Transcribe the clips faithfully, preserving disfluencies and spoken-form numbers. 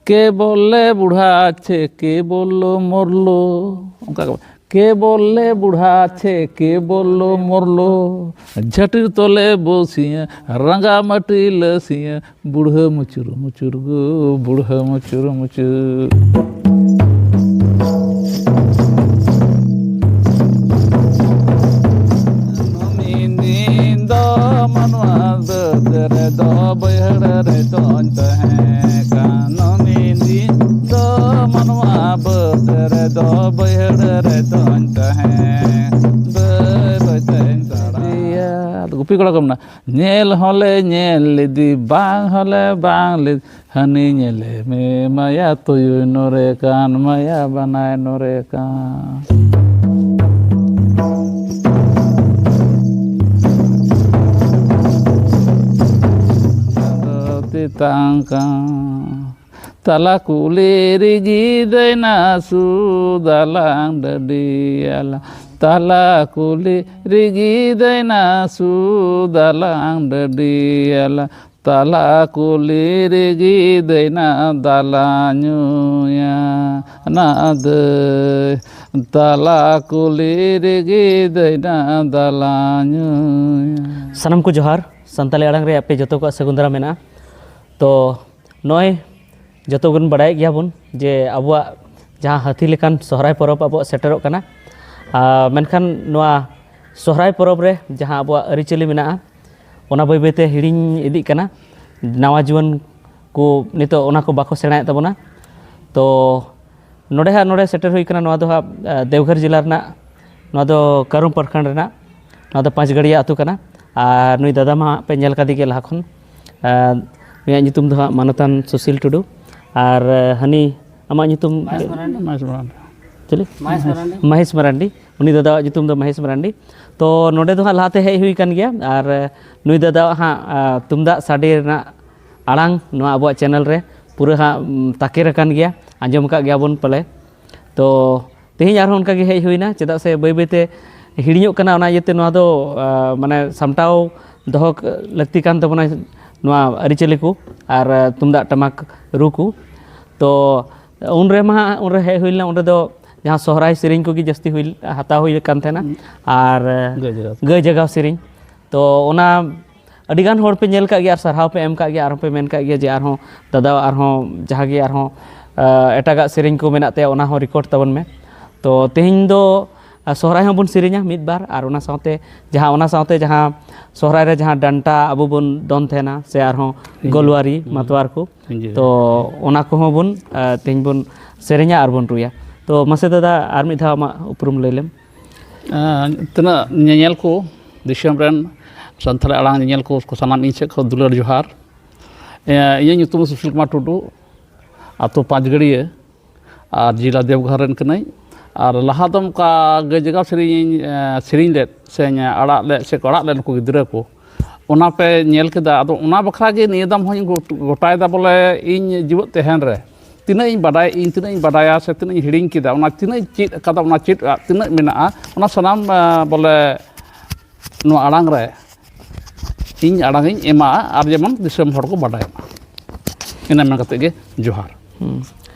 কে বললে বুড়া আছে, কে বলল মরল, ᱚᱱᱠᱟ ᱠᱚ, কে বললে বুড়া আছে, কে বলল মরল, ঝাটির তলে বসিয়া রাঙামাটি লাসিয়া, বুড়া মুচুর মুচুর গো, বুড়া মুচুর মুচুর। ᱱᱚᱢᱤᱱᱤ ᱫᱚ ᱢᱟᱱᱣᱟ ᱵᱟᱹᱫᱽ ᱨᱮᱫᱚ ᱵᱟᱹᱭᱦᱟᱹᱲ ᱨᱮᱫᱚᱧ ᱛᱟᱦᱮᱸ ᱠᱟᱱ᱾ ᱱᱚᱢᱤᱱᱤ ᱫᱚ ᱢᱟᱱᱣᱟ ᱵᱟᱹᱫᱽ ᱨᱮᱫᱚ ᱵᱟᱹᱭᱦᱟᱹᱲ ᱨᱮᱫᱚᱧ ᱛᱟᱦᱮᱸ᱾ ᱵᱟᱹᱭ ᱵᱟᱹᱭ ᱛᱮᱧ ᱛᱟᱲᱟᱢ ᱤᱫᱤᱭᱟ᱾ ᱟᱫᱚ ᱜᱩᱯᱤ ᱠᱚᱲᱟ ᱠᱚ ᱢᱮᱱᱟ, ᱧᱮᱞ ᱦᱚᱸᱞᱮ ᱧᱮᱞ ᱞᱮᱫᱮ, ᱵᱟᱝ ᱦᱚᱸᱞᱮ ᱵᱟᱝ ᱞᱮᱫᱮ, ᱦᱟᱹᱱᱤ ᱧᱮᱞᱮ ᱢᱮ ᱢᱟᱭᱟ ᱛᱩᱭᱩᱭ ᱱᱚᱨᱮ ᱠᱟᱱ, ᱢᱟᱭᱟ ᱵᱟᱱᱟᱭ ᱱᱚᱨᱮ ᱠᱟᱱ᱾ ᱟᱫᱚ ᱛᱮᱛᱟᱝ ᱠᱟᱱ᱾ ᱛᱟᱞᱟ ᱠᱩᱞᱦᱤ ᱨᱮᱜᱮ ᱫᱟᱹᱭᱱᱟ ᱥᱩᱫᱟᱞᱟᱝ ᱰᱟᱹᱰᱤᱭᱟᱞᱟ᱾ ᱛᱟᱞᱟ ᱠᱩᱞᱦᱤ ᱨᱮᱜᱮ ᱫᱟᱹᱭᱱᱟ ᱥᱩᱫᱟᱞᱟᱝ ᱰᱟᱹᱰᱤᱭᱟᱞᱟ᱾ ᱛᱟᱞᱟ ᱠᱩᱞᱦᱤ ᱨᱮᱜᱮ ᱫᱟᱹᱭᱱᱟ ᱫᱟᱞᱟ ᱧᱩᱭᱟ᱾ ᱱᱟ ᱫᱟᱹᱭ, ᱛᱟᱞᱟ ᱠᱩᱞᱦᱤ ᱨᱮᱜᱮ ᱫᱟᱹᱭᱱᱟ ᱫᱟᱞᱟ ᱧᱩᱭᱟ᱾ ᱥᱟᱱᱟᱢ ᱠᱚ ᱡᱚᱦᱟᱨ᱾ ᱥᱟᱱᱛᱟᱲᱤ ᱟᱲᱟᱝ ᱨᱮ ᱟᱯᱮ ᱡᱚᱛᱚ ᱠᱚᱣᱟᱜ ᱥᱟᱹᱜᱩᱱ ᱫᱟᱨᱟᱢ ᱢᱮᱱᱟᱜᱼᱟ᱾ ᱛᱚ ᱱᱚᱜᱼᱚᱭ ᱡᱚᱛᱚ ᱵᱚᱱ ᱵᱟᱲᱟᱭᱮᱫ ᱜᱮᱭᱟ ᱵᱚᱱ ᱡᱮ ᱟᱵᱚᱣᱟᱜ ᱡᱟᱦᱟᱸ ᱦᱟᱹᱛᱤ ᱞᱮᱠᱟᱱ ᱥᱚᱦᱨᱟᱭ ᱯᱚᱨᱚᱵᱽ ᱟᱵᱚᱣᱟᱜ ᱥᱮᱴᱮᱨᱚᱜ ᱠᱟᱱᱟ᱾ ᱟᱨ ᱢᱮᱱᱠᱷᱟᱱ ᱱᱚᱣᱟ ᱥᱚᱦᱨᱟᱭ ᱯᱚᱨᱚᱵᱽ ᱨᱮ ᱡᱟᱦᱟᱸ ᱟᱵᱚᱣᱟᱜ ᱟᱹᱨᱤᱪᱟᱹᱞᱤ ᱢᱮᱱᱟᱜᱼᱟ, ᱚᱱᱟ ᱵᱟᱹᱭ ᱵᱟᱹᱭᱛᱮ ᱦᱤᱲᱤᱧ ᱤᱫᱤᱜ ᱠᱟᱱᱟ᱾ ᱱᱟᱣᱟ ᱡᱩᱣᱟᱹᱱ ᱠᱚ ᱱᱤᱛᱚᱜ ᱚᱱᱟ ᱠᱚ ᱵᱟᱠᱚ ᱥᱮᱬᱟᱭᱮᱫ ᱛᱟᱵᱚᱱᱟ᱾ ᱛᱚ ᱱᱚᱰᱮ ᱦᱟᱸᱜ, ᱱᱚᱰᱮ ᱥᱮᱴᱮᱨ ᱦᱩᱭ ᱠᱟᱱᱟ, ᱱᱚᱣᱟ ᱫᱚ ᱦᱟᱸᱜ, ᱟ, ᱫᱮᱣᱜᱷᱚᱨ ᱡᱮᱞᱟ ᱨᱮᱱᱟᱜ, ᱱᱚᱣᱟ ᱫᱚ ᱠᱟᱹᱨᱩᱢ ᱯᱨᱚᱠᱷᱚᱸᱰ ᱨᱮᱱᱟᱜ, ᱱᱚᱣᱟ ᱫᱚ ᱯᱟᱸᱪᱜᱟᱹᱲᱤᱭᱟᱹ ᱟᱹᱛᱩ ᱠᱟᱱᱟ᱾ ᱟᱨ ᱱᱩᱭ ᱫᱟᱫᱟ ᱢᱟ ᱦᱟᱸᱜ ᱯᱮ ᱧᱮᱞ ᱠᱟᱫᱮ ᱜᱮᱭᱟ ᱞᱟᱦᱟ ᱠᱷᱚᱱ᱾ ᱟ, ᱱᱩᱭᱟᱜ ᱧᱩᱛᱩᱢ ᱫᱚ ᱦᱟᱸᱜ ᱢᱟᱱᱚᱛᱟᱱ ᱥᱩᱥᱤᱞ ᱴᱩᱰᱩ᱾ ᱟᱨ, ᱟ, ᱦᱟᱹᱱᱤ, ᱟᱢᱟᱜ ᱧᱩᱛᱩᱢ? ᱢᱚᱦᱮᱥ ᱢᱟᱨᱟᱱᱰᱤ᱾ ᱢᱚᱦᱮᱥ ᱢᱟᱨᱟᱱᱰᱤ᱾ ᱪᱤᱞᱤ? ᱢᱚᱦᱮᱥ ᱢᱟᱨᱟᱱᱰᱤ᱾ ᱢᱚᱦᱮᱥ ᱢᱟᱨᱟᱱᱰᱤ᱾ ᱩᱱᱤ ᱫᱟᱫᱟᱣᱟᱜ ᱧᱩᱛᱩᱢ ᱫᱚ ᱢᱚᱦᱮᱥ ᱢᱟᱨᱟᱱᱰᱤ᱾ ᱛᱚ ᱱᱚᱰᱮ ᱫᱚ ᱦᱟᱸᱜ ᱞᱟᱦᱟᱛᱮ ᱦᱮᱡ ᱦᱩᱭ ᱠᱟᱱ ᱜᱮᱭᱟ᱾ ᱟᱨ, ᱟ, ᱱᱩᱭ ᱫᱟᱫᱟᱣᱟᱜ ᱦᱟᱸᱜ, ᱟ, ᱛᱩᱢᱫᱟᱜ ᱥᱟᱰᱮ ᱨᱮᱱᱟᱜ ᱟᱲᱟᱝ ᱱᱚᱣᱟ ᱟᱵᱚᱣᱟᱜ ᱪᱮᱱᱮᱞ ᱨᱮ ᱯᱩᱨᱟᱹ ᱦᱟᱸᱜ, ᱩᱢ, ᱛᱟᱠᱮᱨ ᱟᱠᱟᱱ ᱜᱮᱭᱟ, ᱟᱸᱡᱚᱢ ᱟᱠᱟᱫ ᱜᱮᱭᱟ ᱵᱚᱱ ᱯᱟᱞᱮ᱾ ᱛᱚ ᱛᱮᱦᱮᱧ ᱟᱨᱦᱚᱸ ᱚᱱᱠᱟ ᱜᱮ ᱦᱮᱡ ᱦᱩᱭᱱᱟ, ᱪᱮᱫᱟᱜ ᱥᱮ ᱵᱟᱹᱭ ᱵᱟᱹᱭᱛᱮ ᱦᱤᱲᱤᱧᱚᱜ ᱠᱟᱱᱟ, ᱚᱱᱟ ᱤᱭᱟᱹᱛᱮ ᱱᱚᱣᱟ ᱫᱚ, ᱟ, ᱢᱟᱱᱮ ᱥᱟᱢᱴᱟᱣ ᱫᱚᱦᱚ ᱞᱟᱹᱠᱛᱤ ᱠᱟᱱ ᱛᱟᱵᱚᱱᱟ, ᱱᱚᱣᱟ ᱟᱹᱨᱤᱪᱟᱹᱞᱤ ᱠᱚ ᱟᱨ, ᱟ, ᱛᱩᱢᱫᱟᱜ ᱴᱟᱢᱟᱠ ᱨᱩ ᱠᱚ᱾ ᱛᱚ ᱩᱱ ᱨᱮᱢᱟ, ᱩᱱ ᱨᱮ ᱦᱮᱡ ᱦᱩᱭ ᱞᱮᱱᱟ, ᱚᱸᱰᱮ ᱫᱚ ᱡᱟᱦᱟᱸ ᱥᱚᱦᱨᱟᱭ ᱥᱮᱨᱮᱧ ᱠᱚᱜᱮ ᱡᱟᱹᱥᱛᱤ ᱦᱩᱭ, ᱦᱟᱛᱟᱣ ᱦᱩᱭ ᱠᱟᱱ ᱛᱟᱦᱮᱱᱟ᱾ ᱟᱨ ᱜᱟᱹᱭ ᱡᱟᱜᱟᱣ ᱥᱮᱨᱮᱧ᱾ ᱜᱟᱹᱭ ᱡᱟᱜᱟᱣ ᱥᱮᱨᱮᱧ᱾ ᱛᱚ ᱚᱱᱟ ᱟᱹᱰᱤᱜᱟᱱ ᱦᱚᱲ ᱯᱮ ᱧᱮᱞ ᱠᱟᱜ ᱜᱮᱭᱟ ᱟᱨ ᱥᱟᱨᱦᱟᱣ ᱯᱮ ᱮᱢ ᱠᱟᱜ ᱜᱮᱭᱟ, ᱟᱨᱦᱚᱸ ᱯᱮ ᱢᱮᱱ ᱠᱟᱜ ᱜᱮᱭᱟ ᱡᱮ ᱟᱨᱦᱚᱸ ᱫᱟᱫᱟ, ᱟᱨᱦᱚᱸ ᱡᱟᱦᱟᱸ ᱜᱮ ᱟᱨᱦᱚᱸ, ᱟ, ᱮᱴᱟᱜᱟᱜ ᱥᱮᱨᱮᱧ ᱠᱚ ᱢᱮᱱᱟᱜ ᱛᱟᱭᱟ, ᱚᱱᱟ ᱦᱚᱸ ᱨᱮᱠᱚᱨᱰ ᱛᱟᱵᱚᱱ ᱢᱮ᱾ ᱛᱚ ᱛᱮᱦᱮᱧ ᱫᱚ, ᱟ, ᱥᱚᱦᱨᱟᱭ ᱦᱚᱸᱵᱚᱱ ᱥᱮᱨᱮᱧᱟ ᱢᱤᱫ ᱵᱟᱨ, ᱟᱨ ᱚᱱᱟ ᱥᱟᱶᱛᱮ ᱡᱟᱦᱟᱸ, ᱚᱱᱟ ᱥᱟᱶᱛᱮ ᱡᱟᱦᱟᱸ ᱥᱚᱦᱨᱟᱭ ᱨᱮ ᱡᱟᱦᱟᱸ ᱰᱟᱱᱴᱟ ᱟᱵᱚ ᱵᱚᱱ ᱫᱚᱱ ᱛᱟᱦᱮᱱᱟ, ᱥᱮ ᱟᱨᱦᱚᱸ ᱦᱩᱸ᱾ ᱜᱳᱞᱣᱟᱨᱤ, ᱦᱩᱸ᱾ ᱢᱟᱛᱣᱟᱨ ᱠᱚ, ᱦᱩᱸ᱾ ᱛᱚ ᱚᱱᱟ ᱠᱚᱦᱚᱸ ᱵᱚᱱ, ᱟ, ᱛᱮᱦᱮᱧ ᱵᱚᱱ ᱥᱮᱨᱮᱧᱟ ᱟᱨ ᱵᱚᱱ ᱨᱩᱭᱟ᱾ ᱛᱚ ᱢᱟᱥᱮ ᱫᱟᱫᱟ, ᱟᱨ ᱢᱤᱫ ᱫᱷᱟᱣ ᱟᱢᱟᱜ ᱩᱯᱨᱩᱢ ᱞᱟᱹᱭ ᱞᱮᱢ᱾ ᱟᱸ, ᱛᱤᱱᱟᱹᱜ ᱧᱮᱧᱮᱞ ᱠᱚ, ᱫᱤᱥᱚᱢ ᱨᱮᱱ ᱥᱟᱱᱛᱟᱲᱤ ᱟᱲᱟᱝ ᱧᱮᱧᱮᱞ ᱠᱚ, ᱥᱟᱱᱟᱢ ᱤᱧ ᱥᱮᱫ ᱠᱷᱚᱱ ᱫᱩᱞᱟᱹᱲ ᱡᱚᱦᱟᱨ᱾ ᱮᱸ, ᱤᱧᱟᱹᱜ ᱧᱩᱛᱩᱢ ᱫᱚ ᱥᱩᱥᱤᱞ ᱠᱩᱢᱟᱨ ᱴᱩᱰᱩ, ᱟᱹᱛᱩ ᱯᱟᱸᱪᱜᱟᱹᱲᱭᱟᱹ ᱟᱨ ᱡᱮᱞᱟ ᱫᱮᱣᱜᱷᱚᱨ ᱨᱮᱱ ᱠᱟᱹᱱᱟᱹᱧ᱾ ᱟᱨ ᱞᱟᱦᱟ ᱫᱚ ᱚᱱᱠᱟ ᱜᱟᱹᱭ ᱡᱟᱜᱟᱣ ᱥᱮᱨᱮᱧ ᱤᱧ, ᱮᱸ, ᱥᱮᱨᱮᱧ ᱞᱮᱫ ᱥᱮᱧ ᱟᱲᱟᱜ ᱞᱮᱫ ᱥᱮ ᱠᱚ ᱟᱲᱟᱜ ᱞᱮᱫ ᱱᱩᱠᱩ ᱜᱤᱫᱽᱨᱟᱹ ᱠᱚ, ᱚᱱᱟ ᱯᱮ ᱧᱮᱞ ᱠᱮᱫᱟ᱾ ᱟᱫᱚ ᱚᱱᱟ ᱵᱟᱠᱷᱨᱟ ᱜᱮ ᱱᱤᱭᱟᱹ ᱫᱟᱢ ᱦᱚᱸᱧ ᱜᱚᱴ-, ᱜᱚᱴᱟᱭᱮᱫᱟ, ᱵᱚᱞᱮ ᱤᱧ ᱡᱤᱣᱮᱫ ᱛᱟᱦᱮᱱ ᱨᱮ ᱛᱤᱱᱟᱹᱜ ᱤᱧ ᱵᱟᱰᱟᱭ, ᱤᱧ ᱛᱤᱱᱟᱹᱜ ᱤᱧ ᱵᱟᱰᱟᱭᱟ ᱥᱮ ᱛᱤᱱᱟᱹᱜ ᱤᱧ ᱦᱤᱲᱤᱧ ᱠᱮᱫᱟ, ᱚᱱᱟ ᱛᱤᱱᱟᱹᱜ ᱤᱧ ᱪᱮᱫ ᱟᱠᱟᱫᱟ, ᱚᱱᱟ ᱪᱮᱫ ᱟᱜ ᱛᱤᱱᱟᱹᱜ ᱢᱮᱱᱟᱜᱼᱟ, ᱚᱱᱟ ᱥᱟᱱᱟᱢ, ᱟ, ᱵᱚᱞᱮ ᱱᱚᱣᱟ ᱟᱲᱟᱝ ᱨᱮ ᱤᱧ ᱟᱲᱟᱝ ᱤᱧ ᱮᱢᱟ, ᱟᱨ ᱡᱮᱢᱚᱱ ᱫᱤᱥᱚᱢ ᱦᱚᱲ ᱠᱚ ᱵᱟᱰᱟᱭ ᱢᱟ᱾ ᱤᱱᱟᱹ ᱢᱮᱱ ᱠᱟᱛᱮ ᱜᱮ ᱡᱚᱦᱟᱨ᱾ ᱦᱩᱸ᱾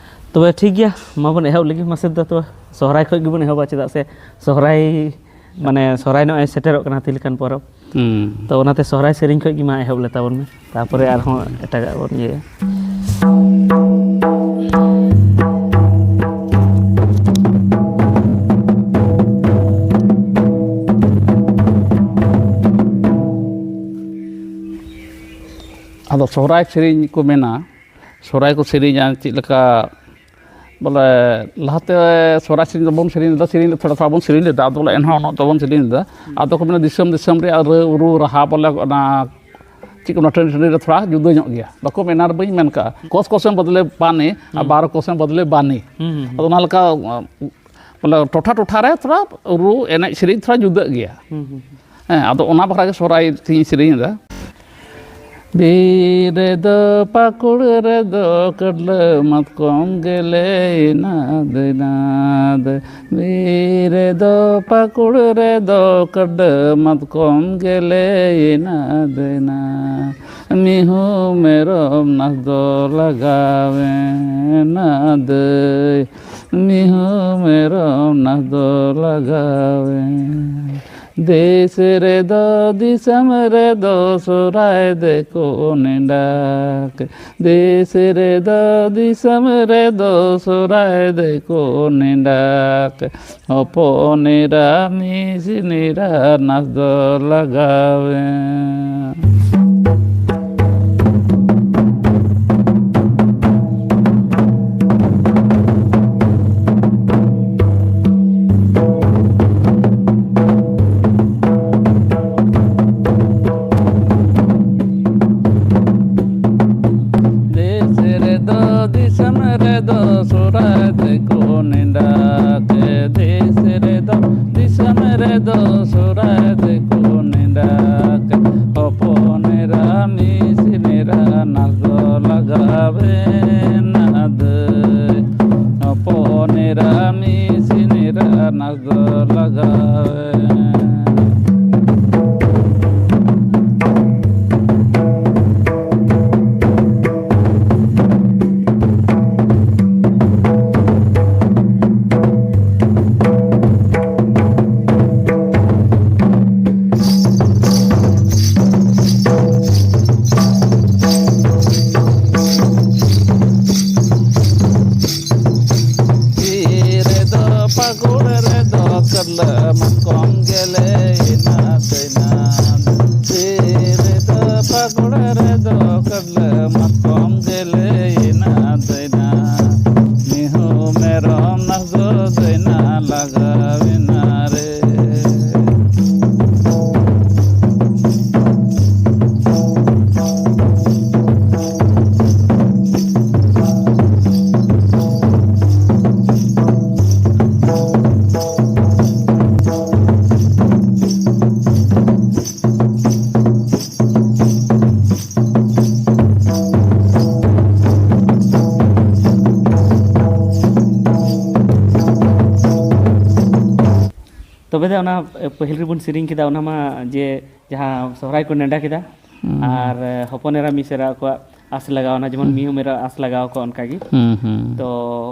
ᱛᱚᱵᱮ ᱴᱷᱤᱠ ᱜᱮᱭᱟ, ᱢᱟᱵᱚᱱ ᱮᱦᱚᱵ ᱞᱮᱜᱮ ᱢᱟᱥᱮ ᱫᱟ᱾ ᱛᱚᱵᱮ ᱥᱚᱦᱨᱟᱭ ᱠᱷᱚᱡ ᱜᱮᱵᱚᱱ ᱮᱦᱚᱵᱟ, ᱪᱮᱫᱟᱜ ᱥᱮ ᱥᱚᱦᱨᱟᱭ, ᱢᱟᱱᱮ ᱥᱚᱦᱨᱟᱭ ᱱᱚᱜᱼᱚᱭ ᱥᱮᱴᱮᱨᱚᱜ ᱠᱟᱱᱟ, ᱦᱟᱹᱛᱤ ᱞᱮᱠᱟᱱ ᱯᱚᱨᱚᱵᱽ᱾ ᱦᱩᱸ᱾ ᱛᱚ ᱚᱱᱟᱛᱮ ᱥᱚᱦᱨᱟᱭ ᱥᱮᱨᱮᱧ ᱠᱷᱚᱡ ᱜᱮ ᱢᱟ ᱮᱦᱚᱵ ᱞᱮ ᱛᱟᱵᱚᱱ ᱢᱮ, ᱛᱟᱯᱚᱨᱮ ᱟᱨᱦᱚᱸ ᱮᱴᱟᱜᱟᱜ ᱵᱚᱱ ᱤᱭᱟᱹᱭᱟ᱾ ᱟᱫᱚ ᱥᱚᱦᱨᱟᱭ ᱥᱮᱨᱮᱧ ᱠᱚ ᱢᱮᱱᱟ, ᱥᱚᱦᱨᱟᱭ ᱠᱚ ᱥᱮᱨᱮᱧᱟ ᱪᱮᱫ ᱞᱮᱠᱟ, ᱵᱚᱞᱮ ᱞᱟᱦᱟᱛᱮ ᱥᱚᱦᱨᱟᱭ ᱥᱮᱨᱮᱧ ᱫᱚᱵᱚᱱ ᱥᱮᱨᱮᱧ ᱞᱮᱫᱟ, ᱥᱮᱨᱮᱧ ᱞᱮ ᱛᱷᱚᱲᱟ ᱛᱷᱚᱲᱟ ᱵᱚᱱ ᱥᱮᱨᱮᱧ ᱞᱮᱫᱟ, ᱟᱫᱚ ᱵᱚᱞᱮ ᱮᱱᱦᱚᱸ ᱩᱱᱟᱹᱜ ᱫᱚ ᱵᱟᱵᱚᱱ ᱥᱮᱨᱮᱧ ᱞᱮᱫᱟ᱾ ᱟᱫᱚ ᱠᱚ ᱢᱮᱱᱟ ᱫᱤᱥᱚᱢ ᱫᱤᱥᱚᱢ ᱨᱮᱭᱟᱜ ᱨᱟᱹ ᱨᱩ ᱨᱟᱦᱟ ᱵᱚᱞᱮ ᱚᱱᱟ ᱪᱮᱫ ᱠᱚ ᱢᱮᱱᱟ, ᱴᱟᱺᱰᱤ ᱴᱟᱺᱰᱤ ᱨᱮ ᱛᱷᱚᱲᱟ ᱡᱩᱫᱟᱹ ᱧᱚᱜ ᱜᱮᱭᱟ, ᱵᱟᱠᱚ ᱢᱮᱱᱟ, ᱟᱨ ᱵᱟᱹᱧ ᱢᱮᱱ ᱠᱟᱜᱼᱟ, ᱠᱚᱥ ᱠᱚᱥᱮᱢ ᱵᱚᱫᱞᱮ ᱯᱟᱱᱤ, ᱟᱨ ᱦᱩᱸ᱾ ᱵᱟᱨᱚ ᱠᱚᱥᱮᱢ ᱵᱚᱫᱞᱮ ᱵᱟᱱᱤ᱾ ᱦᱩᱸ, ᱦᱩᱸ, ᱦᱩᱸ᱾ ᱟᱫᱚ ᱚᱱᱟ ᱞᱮᱠᱟ, ᱵᱚᱞᱮ ᱴᱚᱴᱷᱟ ᱴᱚᱴᱷᱟ ᱨᱮ ᱛᱷᱚᱲᱟ ᱨᱩ ᱮᱱᱮᱡ ᱥᱮᱨᱮᱧ ᱛᱷᱚᱲᱟ ᱡᱩᱫᱟᱹᱜ ᱜᱮᱭᱟ᱾ ᱦᱩᱸ, ᱦᱩᱸ, ᱦᱩᱸ᱾ ᱦᱮᱸ, ᱟᱫᱚ ᱚᱱᱟ ᱵᱟᱠᱷᱨᱟ ᱜᱮ ᱥᱚᱦᱨᱟᱭ ᱛᱮᱧ ᱥᱮᱨᱮᱧ ᱮᱫᱟ᱾ ᱵᱤᱨ ᱨᱮᱫᱚ ᱯᱟᱹᱠᱩᱲ ᱨᱮᱫᱚ ᱠᱟᱹᱰᱞᱟᱹ ᱢᱟᱛᱠᱚᱢ ᱜᱮᱞᱮᱭᱮᱱᱟ ᱫᱟᱹᱭᱱᱟ ᱫᱟᱹᱭ᱾ ᱵᱤᱨ ᱨᱮᱫᱚ ᱯᱟᱹᱠᱩᱲ ᱨᱮᱫᱚ ᱠᱟᱹᱰᱞᱟᱹ ᱢᱟᱛᱠᱚᱢ ᱜᱮᱞᱮᱭᱮᱱᱟ ᱫᱟᱹᱭᱱᱟ᱾ ᱢᱤᱦᱩ ᱢᱮᱨᱚᱢ ᱱᱟᱥ ᱫᱚ ᱞᱟᱜᱟᱣᱮᱱᱟ ᱫᱟᱹᱭ᱾ ᱢᱤᱦᱩ ᱢᱮᱨᱚᱢ ᱱᱟᱥ ᱫᱚ ᱞᱟᱜᱟᱣᱮᱱ᱾ ᱫᱮᱥ ᱨᱮᱫᱚ ᱫᱤᱥᱚᱢ ᱨᱮᱫᱚ ᱥᱚᱨᱦᱟᱭ ᱫᱮᱠᱚ ᱱᱮᱰᱟ ᱠᱮ᱾ ᱫᱮᱥ ᱨᱮᱫᱚ ᱫᱤᱥᱚᱢ ᱨᱮᱫᱚ ᱥᱚᱨᱦᱟᱭ ᱫᱮᱠᱚ ᱱᱮᱰᱟ ᱠᱮ᱾ ᱦᱚᱯᱚᱱ ᱮᱨᱟ ᱢᱤᱥᱤᱱ ᱮᱨᱟ ᱱᱟᱥ ᱫᱚ ᱞᱟᱜᱟᱣᱮᱱ᱾ ᱫᱮᱥ ᱨᱮᱫᱚ ᱫᱤᱥᱚᱢ ᱨᱮᱫᱚ ᱥᱚᱨᱦᱟᱭ ᱫᱮᱠᱚ ᱱᱮᱰᱟ ᱠᱮ᱾ ᱫᱮᱥ ᱨᱮᱫᱚ ᱫᱤᱥᱚᱢ ᱨᱮᱫᱚ ᱥᱚᱨᱦᱟᱭ ᱫᱮᱠᱚ ᱱᱮᱰᱟ ᱠᱮ᱾ ᱦᱚᱯᱚᱱ ᱮᱨᱟ ᱢᱤᱥᱤᱱ ᱮᱨᱟ ᱱᱟᱥ ᱫᱚ ᱞᱟᱜᱟᱣᱮᱱᱟ ᱫᱟᱹᱭ᱾ ᱦᱚᱯᱚᱱ ᱮᱨᱟ ᱢᱤᱥᱤᱱ ᱮᱨᱟ ᱱᱟᱥ ᱫᱚ ᱞᱟᱜᱟᱣᱮᱱ᱾ ᱛᱤ ᱨᱮᱫᱚ ᱯᱟᱹᱠᱩᱲ ᱨᱮᱫᱚ ᱠᱟᱹᱰᱞᱟᱹ ᱢᱟᱛᱠᱚᱢ ᱜᱮᱞᱮᱭᱮᱱᱟ ᱫᱟᱹᱭᱱᱟ᱾ ᱛᱤ ᱨᱮᱫᱚ ᱯᱟᱹᱠᱩᱲ ᱨᱮᱫᱚ ᱠᱟᱹᱰᱞᱟᱹ ᱢᱟᱛᱠᱚᱢ ᱜᱮᱞᱮᱭᱮᱱᱟ ᱫᱟᱹᱭᱱᱟ᱾ ᱢᱤᱦᱩ ᱢᱮᱨᱚᱢ ᱱᱟᱥ ᱫᱚ ᱫᱟᱹᱭᱱᱟ ᱞᱟᱜᱟᱣᱮᱱᱟ ᱨᱮ᱾ ᱛᱚᱵᱮ ᱫᱚ ᱚᱱᱟ ᱯᱟᱹᱦᱤᱞ ᱨᱮᱵᱚᱱ ᱥᱮᱨᱮᱧ ᱠᱮᱫᱟ, ᱚᱱᱟ ᱢᱟ ᱡᱮ ᱡᱟᱦᱟᱸ ᱥᱚᱦᱨᱟᱭ ᱠᱚ ᱱᱮᱰᱟ ᱠᱮᱫᱟ, ᱟᱨ ᱦᱚᱯᱚᱱ ᱮᱨᱟ ᱢᱤᱥᱮᱨᱟ ᱠᱚᱣᱟᱜ ᱟᱸᱥ ᱞᱟᱜᱟᱣ ᱮᱱᱟ, ᱡᱮᱢᱚᱱ ᱢᱤᱦᱩ ᱢᱮᱨᱟ ᱟᱸᱥ ᱞᱟᱜᱟᱣ ᱠᱚᱣᱟ, ᱚᱱᱠᱟ ᱜᱮ᱾ ᱦᱩᱸ, ᱦᱩᱸ᱾ ᱛᱚ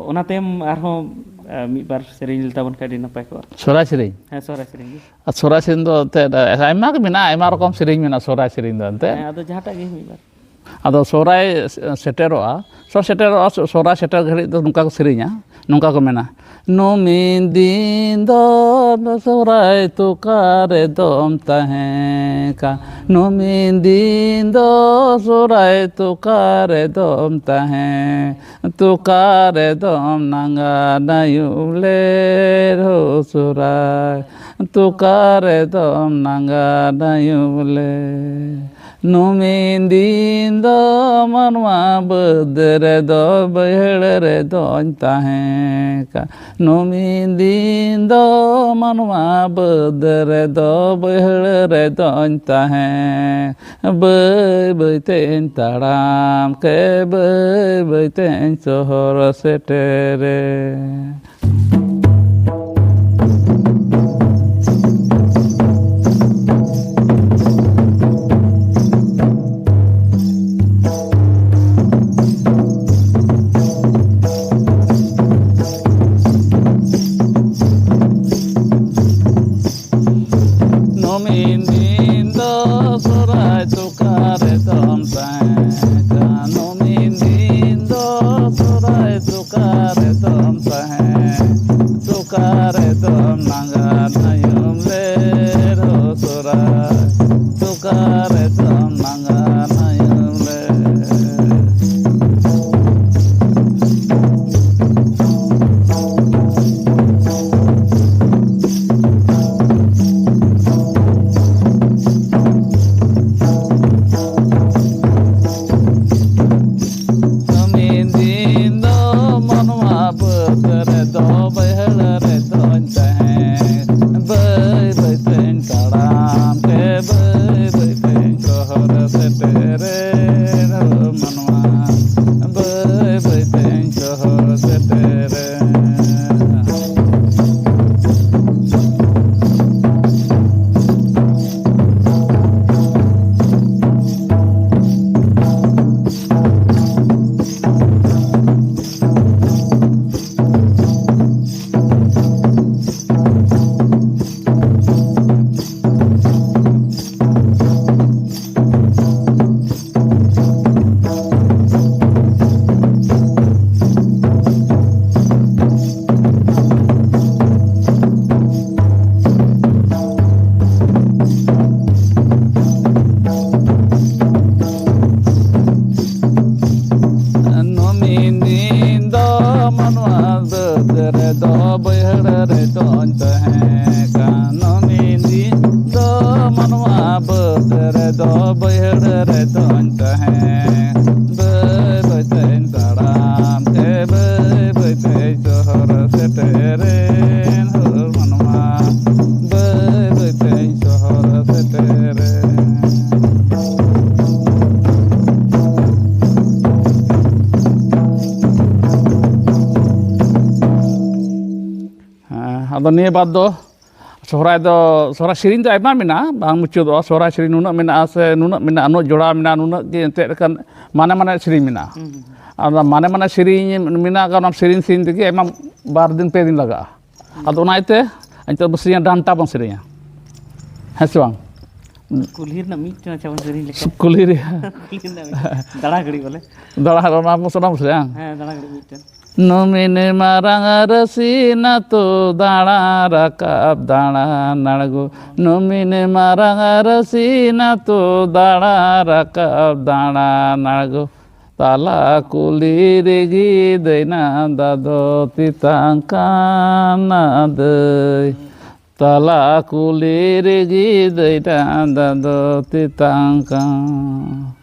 ᱚᱱᱟ ᱛᱟᱭᱚᱢ ᱟᱨᱦᱚᱸ ᱢᱤᱫ ᱵᱟᱨ ᱥᱮᱨᱮᱧ ᱞᱮ ᱛᱟᱵᱚᱱ ᱠᱷᱟᱱ ᱟᱹᱰᱤ ᱱᱟᱯᱟᱭ ᱠᱚᱜᱼᱟ᱾ ᱥᱚᱦᱨᱟᱭ ᱥᱮᱨᱮᱧ? ᱦᱮᱸ, ᱥᱚᱦᱨᱟᱭ ᱥᱮᱨᱮᱧ ᱜᱮ᱾ ᱟᱨ ᱥᱚᱦᱨᱟᱭ ᱥᱮᱨᱮᱧ ᱫᱚ ᱮᱱᱛᱮᱫ ᱟᱭᱢᱟ ᱜᱮ ᱢᱮᱱᱟᱜᱼᱟ, ᱟᱭᱢᱟ ᱨᱚᱠᱚᱢ ᱥᱮᱨᱮᱧ ᱢᱮᱱᱟᱜᱼᱟ ᱥᱚᱦᱨᱟᱭ ᱥᱮᱨᱮᱧ ᱫᱚ ᱮᱱᱛᱮᱫ᱾ ᱦᱮᱸ, ᱟᱫᱚ ᱡᱟᱦᱟᱸᱴᱟᱜ ᱜᱮ ᱢᱤᱫ ᱵᱟᱨ᱾ ᱟᱫᱚ ᱥᱚᱦᱨᱟᱭ ᱥᱮᱴᱮᱨᱚᱜᱼᱟ, ᱥᱚ ᱥᱮᱴᱮᱨᱚᱜᱼᱟ, ᱥᱚ-, ᱥᱚᱦᱨᱟᱭ ᱥᱮᱴᱮᱨ ᱜᱷᱟᱹᱲᱤᱡ ᱫᱚ ᱱᱚᱝᱠᱟ ᱠᱚ ᱥᱮᱨᱮᱧᱟ, ᱱᱚᱝᱠᱟ ᱠᱚ ᱢᱮᱱᱟ, "ᱱᱩᱢᱤᱱ ᱫᱤᱱ ᱫᱚ ᱥᱚᱦᱨᱟᱭ ᱛᱚᱠᱟ ᱨᱮᱫᱚᱢ ᱛᱟᱦᱮᱸ ᱠᱟᱱ, ᱱᱩᱢᱤᱱ ᱫᱤᱱ ᱫᱚ ᱥᱚᱦᱨᱟᱭ ᱛᱚᱠᱟ ᱨᱮᱫᱚᱢ ᱛᱟᱦᱮᱸ, ᱛᱚᱠᱟ ᱨᱮᱫᱚᱢ ᱱᱟᱸᱜᱟ ᱱᱟᱹᱭᱩᱵ ᱞᱮ ᱨᱚ ᱥᱚᱦᱨᱟᱭ, ᱛᱚᱠᱟ ᱨᱮᱫᱚᱢ ᱱᱟᱸᱜᱟ ᱱᱟᱹᱭᱩᱵ ᱞᱮ᱾ ᱱᱩᱢᱤᱱ ᱫᱤᱱ ᱫᱚ ᱢᱟᱱᱣᱟ ᱵᱟᱹᱫᱽ ᱨᱮᱫᱚ ᱵᱟᱹᱭᱦᱟᱹᱲ ᱨᱮᱫᱚᱧ ᱛᱟᱦᱮᱸ ᱠᱟᱱ, ᱱᱩᱢᱤᱱ ᱫᱤᱱ ᱫᱚ ᱢᱟᱱᱣᱟ ᱵᱟᱹᱫᱽ ᱨᱮᱫᱚ ᱵᱟᱹᱭᱦᱟᱹᱲ ᱨᱮᱫᱚᱧ ᱛᱟᱦᱮᱸ, ᱵᱟᱹᱭ ᱵᱟᱹᱭ ᱛᱮᱧ ᱛᱟᱲᱟᱢ ᱠᱮ ᱵᱟᱹᱭ ᱵᱟᱹᱭ ᱛᱮᱧ ᱥᱚᱦᱚᱨ ᱥᱮᱴᱮᱨᱮ᱾ ᱱᱚᱢᱤᱱ ᱫᱤᱱ ᱫᱚ ᱥᱚᱦᱨᱟᱭ ᱛᱚᱠᱟ ᱨᱮᱫᱚᱢ ᱛᱟᱦᱮᱸ ᱠᱟᱱ, ᱱᱚᱢᱤᱱ ᱫᱤᱱ ᱫᱚ ᱥᱚᱦᱨᱟᱭ ᱛᱚᱠᱟ ᱨᱮᱫᱚᱢ ᱛᱟᱦᱮᱸ ᱢᱤᱫ ᱫᱤᱱ ᱫᱚ ᱢᱟᱱᱣᱟ ᱵᱟᱹᱫᱽ ᱨᱮᱫᱚ ᱵᱟᱹᱭᱦᱟᱹᱲ ᱨᱮᱫᱚᱧ ᱛᱟᱦᱮᱸ ᱠᱟᱱ᱾ ᱢᱤᱫ ᱫᱤᱱ ᱫᱚ ᱢᱟᱱᱣᱟ ᱵᱟᱹᱫᱽ ᱨᱮᱫᱚ ᱵᱟᱹᱭᱦᱟᱹᱲ ᱨᱮᱫᱚᱧ ᱛᱟᱦᱮᱸ᱾ ᱵᱟᱹᱭ ᱵᱟᱹᱭ ᱛᱮᱧ ᱛᱟᱲᱟᱢ ᱛᱮ ᱵᱟᱹᱭ ᱵᱟᱹᱭ ᱛᱮᱧ ᱥᱚᱦᱚᱨ ᱥᱮᱴᱮᱨᱮᱱ᱾ ᱦᱚᱲ ᱢᱟᱱᱣᱟ ᱵᱟᱹᱭ ᱵᱟᱹᱭ ᱛᱮᱧ ᱥᱚᱦᱚᱨ ᱥᱮᱴᱮᱨᱮᱱ᱾ ᱦᱮᱸ, ᱟᱫᱚ ᱱᱤᱭᱟᱹ ᱵᱟᱨ ᱫᱚ ᱥᱚᱦᱨᱟᱭ ᱫᱚ, ᱥᱚᱦᱨᱟᱭ ᱥᱮᱨᱮᱧ ᱫᱚ ᱟᱭᱢᱟ ᱢᱮᱱᱟᱜᱼᱟ, ᱵᱟᱝ ᱢᱩᱪᱟᱹᱫᱚᱜᱼᱟ᱾ ᱥᱚᱦᱨᱟᱭ ᱥᱮᱨᱮᱧ ᱱᱩᱱᱟᱹᱜ ᱢᱮᱱᱟᱜᱼᱟ ᱥᱮ ᱱᱩᱱᱟᱹᱜ ᱢᱮᱱᱟᱜᱼᱟ, ᱩᱱᱟᱹᱜ ᱡᱚᱲᱟᱣ ᱢᱮᱱᱟᱜᱼᱟ, ᱱᱩᱱᱟᱹᱜ ᱜᱮ ᱮᱱᱛᱮᱫ ᱮᱠᱷᱟᱱ ᱢᱟᱱᱮ ᱢᱟᱱᱮ ᱥᱮᱨᱮᱧ ᱢᱮᱱᱟᱜᱼᱟ᱾ ᱦᱩᱸ, ᱦᱩᱸ, ᱦᱩᱸ᱾ ᱟᱨ ᱚᱱᱟ ᱢᱟᱱᱮ ᱢᱟᱱᱮ ᱥᱮᱨᱮᱧ ᱢᱮᱱᱟᱜ ᱟᱠᱟᱫ, ᱚᱱᱟ ᱥᱮᱨᱮᱧ ᱥᱮᱨᱮᱧ ᱛᱮᱜᱮ ᱟᱭᱢᱟ ᱵᱟᱨ ᱫᱤᱱ ᱯᱮ ᱫᱤᱱ ᱞᱟᱜᱟᱜᱼᱟ᱾ ᱟᱫᱚ ᱚᱱᱟ ᱤᱭᱟᱹᱛᱮ ᱱᱤᱛᱚᱜ ᱵᱚᱱ ᱥᱮᱨᱮᱧᱟ, ᱰᱟᱱᱴᱟ ᱵᱚᱱ ᱥᱮᱨᱮᱧᱟ, ᱦᱮᱸ ᱥᱮ ᱵᱟᱝ? ᱠᱩᱞᱦᱤ ᱨᱮᱱᱟᱜ ᱢᱤᱫᱴᱮᱱ ᱟᱪᱪᱷᱟ ᱵᱚᱱ ᱥᱮᱨᱮᱧ ᱞᱮᱠᱷᱟᱱ᱾ ᱠᱩᱞᱦᱤ ᱨᱮᱭᱟᱜ᱾ ᱠᱩᱞᱦᱤ ᱨᱮᱱᱟᱜ ᱢᱤᱫᱴᱮᱱ ᱫᱟᱬᱟ ᱜᱷᱟᱹᱲᱤ ᱵᱚᱞᱮ᱾ ᱫᱟᱬᱟ ᱚᱱᱟ ᱵᱚᱱ ᱥᱟᱱᱟᱢ ᱥᱮ ᱵᱟᱝ? ᱦᱮᱸ, ᱫᱟᱬᱟ ᱜᱷᱟᱹᱲᱤ ᱢᱤᱫᱴᱮᱱ᱾ ᱱᱩᱢᱤᱱ ᱢᱟᱨᱟᱝ ᱨᱟᱹᱥᱤ ᱱᱟᱛᱩ ᱫᱟᱬᱟ ᱨᱟᱠᱟᱵ ᱫᱟᱬᱟᱱ ᱟᱬᱜᱚ᱾ ᱱᱩᱢᱤᱱ ᱢᱟᱨᱟᱝ ᱨᱟᱹᱥᱤ ᱱᱟᱛᱩ ᱫᱟᱬᱟ ᱨᱟᱠᱟᱵ ᱫᱟᱬᱟᱱ ᱟᱬᱜᱚ᱾ ᱛᱟᱞᱟ ᱠᱩᱞᱦᱤ ᱨᱮᱜᱮ ᱫᱟᱹᱭᱱᱟ ᱫᱟᱫᱚ ᱛᱮᱛᱟᱝ ᱠᱟᱱᱟ ᱫᱟᱹᱭ᱾ ᱛᱟᱞᱟ ᱠᱩᱞᱦᱤ ᱨᱮᱜᱮ ᱫᱟᱹᱭᱱᱟ ᱫᱟᱫᱚ ᱛᱮᱛᱟᱝ ᱠᱟᱱ᱾